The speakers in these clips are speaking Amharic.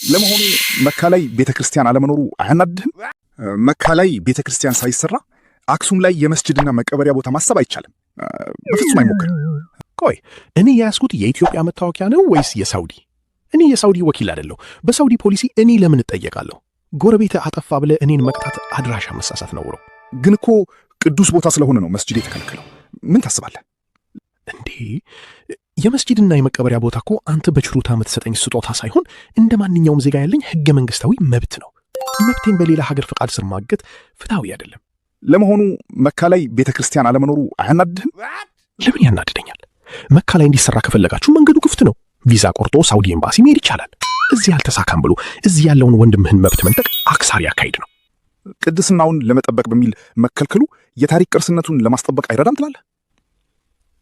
ለመሆኑ መካ ላይ ቤተ ክርስቲያን አለመኖሩ አያናድህም? መካ ላይ ቤተ ክርስቲያን ሳይሰራ አክሱም ላይ የመስጅድና መቀበሪያ ቦታ ማሰብ አይቻልም። በፍጹም አይሞክርም። ቆይ፣ እኔ የያዝኩት የኢትዮጵያ መታወቂያ ነው ወይስ የሳውዲ? እኔ የሳውዲ ወኪል አይደለሁ። በሳውዲ ፖሊሲ እኔ ለምን እጠየቃለሁ? ጎረቤት አጠፋ ብለህ እኔን መቅጣት አድራሻ መሳሳት ነው bro። ግን እኮ ቅዱስ ቦታ ስለሆነ ነው መስጅድ የተከለከለው። ምን ታስባለህ? እንዴ፣ የመስጂድና የመቀበሪያ ቦታ እኮ አንተ በችሮታ የምትሰጠኝ ስጦታ ሳይሆን እንደ ማንኛውም ዜጋ ያለኝ ህገ መንግስታዊ መብት ነው። መብቴን በሌላ ሀገር ፍቃድ ስር ማገድ ፍትሐዊ አይደለም። ለመሆኑ መካ ላይ ቤተ ክርስቲያን አለመኖሩ አያናድህም? ለምን ያናድደኛል? መካ ላይ እንዲሰራ ከፈለጋችሁ መንገዱ ክፍት ነው። ቪዛ ቆርጦ ሳውዲ ኤምባሲ መሄድ ይቻላል። እዚህ አልተሳካም ብሎ እዚህ ያለውን ወንድምህን መብት መንጠቅ አክሳሪ አካሄድ ነው። ቅድስናውን ለመጠበቅ በሚል መከልከሉ የታሪክ ቅርስነቱን ለማስጠበቅ አይረዳም ትላለህ?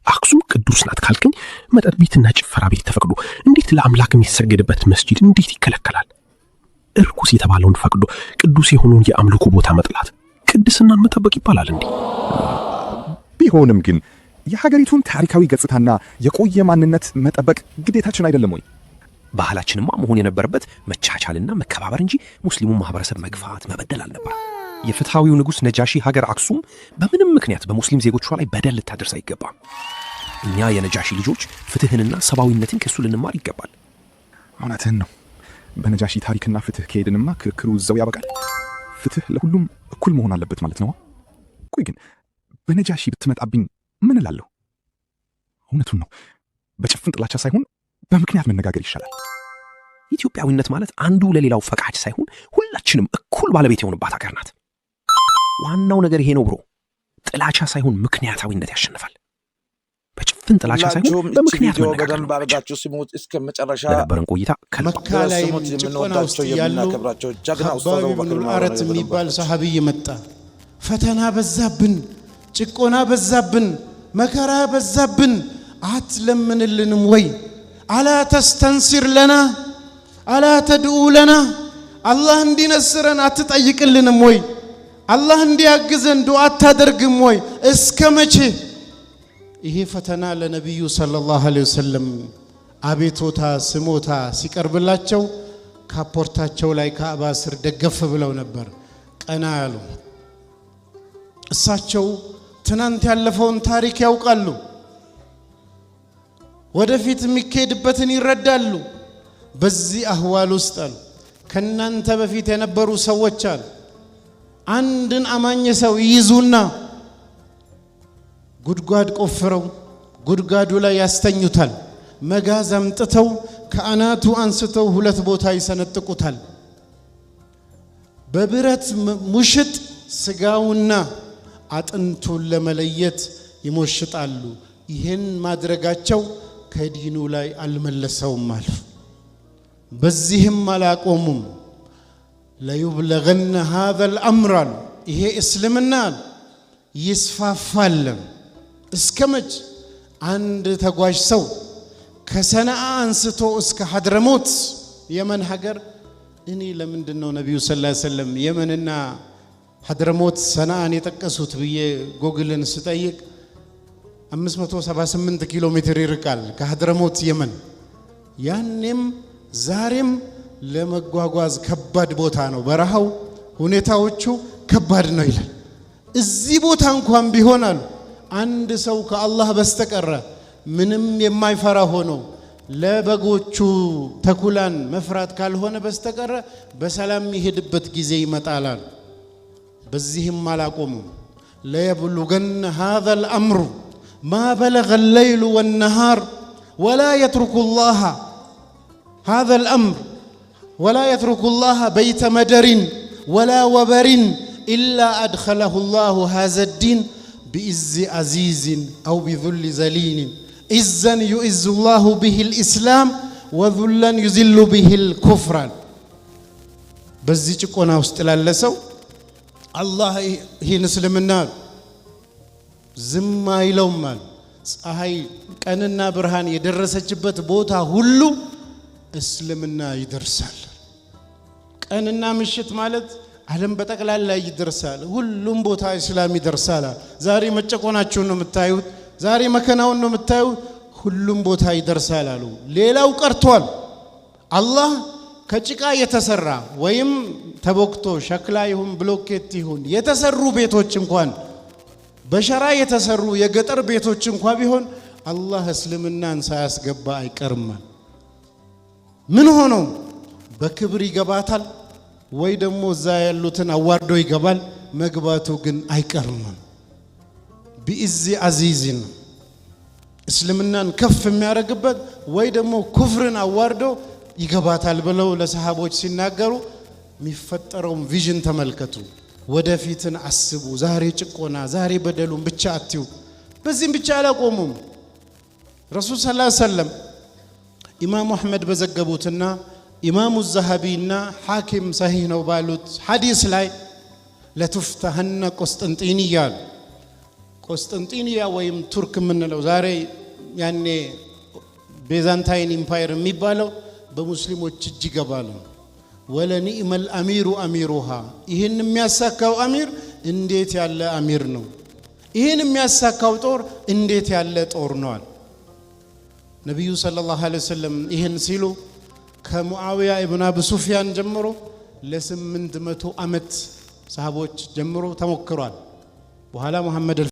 አክሱም ቅዱስ ናት ካልከኝ መጠጥ ቤትና ጭፈራ ቤት ተፈቅዶ እንዴት ለአምላክ የሚሰገድበት መስጂድ እንዴት ይከለከላል? እርኩስ የተባለውን ፈቅዶ ቅዱስ የሆነውን የአምልኮ ቦታ መጥላት ቅድስናን መጠበቅ ይባላል እንዴ? ቢሆንም ግን የሀገሪቱን ታሪካዊ ገጽታና የቆየ ማንነት መጠበቅ ግዴታችን አይደለም ወይ? ባህላችንማ መሆን የነበረበት መቻቻልና መከባበር እንጂ ሙስሊሙን ማህበረሰብ መግፋት፣ መበደል አልነበረም። የፍትሐዊው ንጉሥ ነጃሺ ሀገር አክሱም በምንም ምክንያት በሙስሊም ዜጎቿ ላይ በደል ልታደርስ አይገባም። እኛ የነጃሺ ልጆች ፍትህንና ሰብአዊነትን ከሱ ልንማር ይገባል። እውነትህን ነው። በነጃሺ ታሪክና ፍትህ ከሄድንማ ክርክሩ እዛው ያበቃል። ፍትህ ለሁሉም እኩል መሆን አለበት ማለት ነው። ቆይ ግን በነጃሺ ብትመጣብኝ ምን እላለሁ? እውነቱን ነው። በጭፍን ጥላቻ ሳይሆን በምክንያት መነጋገር ይሻላል። ኢትዮጵያዊነት ማለት አንዱ ለሌላው ፈቃጅ ሳይሆን ሁላችንም እኩል ባለቤት የሆንባት ሀገር ናት። ዋናው ነገር ይሄ ነው bro። ጥላቻ ሳይሆን ምክንያታዊነት ያሸንፋል። በጭፍን ጥላቻ ሳይሆን ሁላችሁም እቺ በምክንያት ቪዲዮ መነጋገር በደንብ ነው። አድርጋችሁ ስሙት እስከ መጨረሻ ለነበረን ቆይታ ከልብ መካ ላይ ስሙት። ጭቆና ውስጥ የምንወዳቸው ያሉ የምናከብራቸው ጀግና ኡስታዝ ኸባብ አቡበክር ኢብኑል ማሮ አረት ነው የሚባል የበሉበት። ሰሃቢይ መጣ። ፈተና በዛብን፣ ጭቆና በዛብን፣ መከራ በዛብን፣ አትለምንልንም ወይ? ألا تستنصر لنا ألا تدعو لنا፣ አላህ እንዲነስረን አትጠይቅልንም ወይ? አላህ እንዲያግዘን ዱዓ አታደርግም ወይ? እስከ መቼ? ይሄ ፈተና ለነቢዩ صلى الله عليه وسلم አቤቶታ ስሞታ ሲቀርብላቸው ካፖርታቸው ላይ ካዕባ ስር ደገፍ ብለው ነበር። ቀና ያሉ እሳቸው ትናንት ያለፈውን ታሪክ ያውቃሉ። ወደፊት የሚካሄድበትን ይረዳሉ። በዚህ አህዋል ውስጥ አሉ ከናንተ በፊት የነበሩ ሰዎች አሉ አንድን አማኝ ሰው ይይዙና ጉድጓድ ቆፍረው ጉድጓዱ ላይ ያስተኙታል። መጋዝ አምጥተው ከአናቱ አንስተው ሁለት ቦታ ይሰነጥቁታል። በብረት ሙሽጥ ስጋውና አጥንቱን ለመለየት ይሞሽጣሉ። ይህን ማድረጋቸው ከዲኑ ላይ አልመለሰውም አሉ። በዚህም አላቆሙም። ليبلغن هذا الأمر አሉ። ይሄ እስልምና አሉ ይስፋፋል። እስከ መች? አንድ ተጓዥ ሰው ከሰነአ አንስቶ እስከ ሐድረሞት የመን ሀገር። እኔ ለምንድን ነው ነቢዩ صلى الله عليه وسلم የመንና ሐድረሞት ሰነአን የጠቀሱት ብዬ ጎግልን ስጠይቅ 578 ኪሎ ሜትር ይርቃል ከሐድረሞት የመን። ያኔም ዛሬም ለመጓጓዝ ከባድ ቦታ ነው። በረሃው ሁኔታዎቹ ከባድ ነው ይላል። እዚህ ቦታ እንኳን ቢሆን አሉ አንድ ሰው ከአላህ በስተቀረ ምንም የማይፈራ ሆኖ ለበጎቹ ተኩላን መፍራት ካልሆነ በስተቀረ በሰላም የሚሄድበት ጊዜ ይመጣል አሉ። በዚህም አላቆሙም። ليبلغن هذا الأمر ما بلغ الليل والنهار ولا يترك الله هذا الأمر ولا يترك الله بيت مدر ولا وبر إلا أدخله الله هذا الدين بعز عزيز أو بذل ذليل عزا يعز الله به الإسلام وذلا يذل به الكفر። በዚህ ጭቆና ውስጥ ላለ ሰው አላህ ይህን እስልምና ዝም አይለውም አሉ። ፀሐይ ቀንና ብርሃን የደረሰችበት ቦታ ሁሉ እስልምና ይደርሳል። ቀንና ምሽት ማለት ዓለም በጠቅላላ ይደርሳል። ሁሉም ቦታ እስላም ይደርሳል። ዛሬ መጨቆናችሁን ነው የምታዩት። ዛሬ መከናውን ነው የምታዩት። ሁሉም ቦታ ይደርሳል አሉ። ሌላው ቀርቷል። አላህ ከጭቃ የተሰራ ወይም ተቦክቶ ሸክላ ይሁን ብሎኬት ይሁን የተሰሩ ቤቶች እንኳን፣ በሸራ የተሰሩ የገጠር ቤቶች እንኳ ቢሆን አላህ እስልምናን ሳያስገባ አይቀርም። ምን ሆኖ በክብር ይገባታል ወይ ደግሞ እዛ ያሉትን አዋርዶ ይገባል። መግባቱ ግን አይቀርም። بعز عزيز እስልምናን ከፍ የሚያደርግበት ወይ ደግሞ ኩፍርን አዋርዶ ይገባታል ብለው ለሰሃቦች ሲናገሩ የሚፈጠረውን vision ተመልከቱ። ወደፊትን አስቡ። ዛሬ ጭቆና፣ ዛሬ በደሉን ብቻ አትዩ። በዚህም ብቻ አላቆሙም። ረሱል صلى الله عليه وسلم ኢማሙ አሕመድ በዘገቡትና ኢማሙ ዘሀቢና ሐኪም ሰሂህ ነው ባሉት ሐዲስ ላይ لتفتحن قسطنطينية አሉ። ቆስጠንጢንያ ወይም ቱርክ የምንለው ዛሬ፣ ያኔ Byzantine Empire የሚባለው በሙስሊሞች እጅ ይገባሉ። ولنعم الأمير أميرها፣ ይህን የሚያሳካው አሚር እንዴት ያለ አሚር ነው! ይህን የሚያሳካው ጦር እንዴት ያለ ጦር ነዋል። ነቢዩ صلى الله عليه وسلم ይህን ሲሉ ከሙዓዊያ ኢብን አቡ ሱፊያን ጀምሮ ለ800 ዓመት ሰሃቦች ጀምሮ ተሞክሯል። በኋላ ሙሐመድ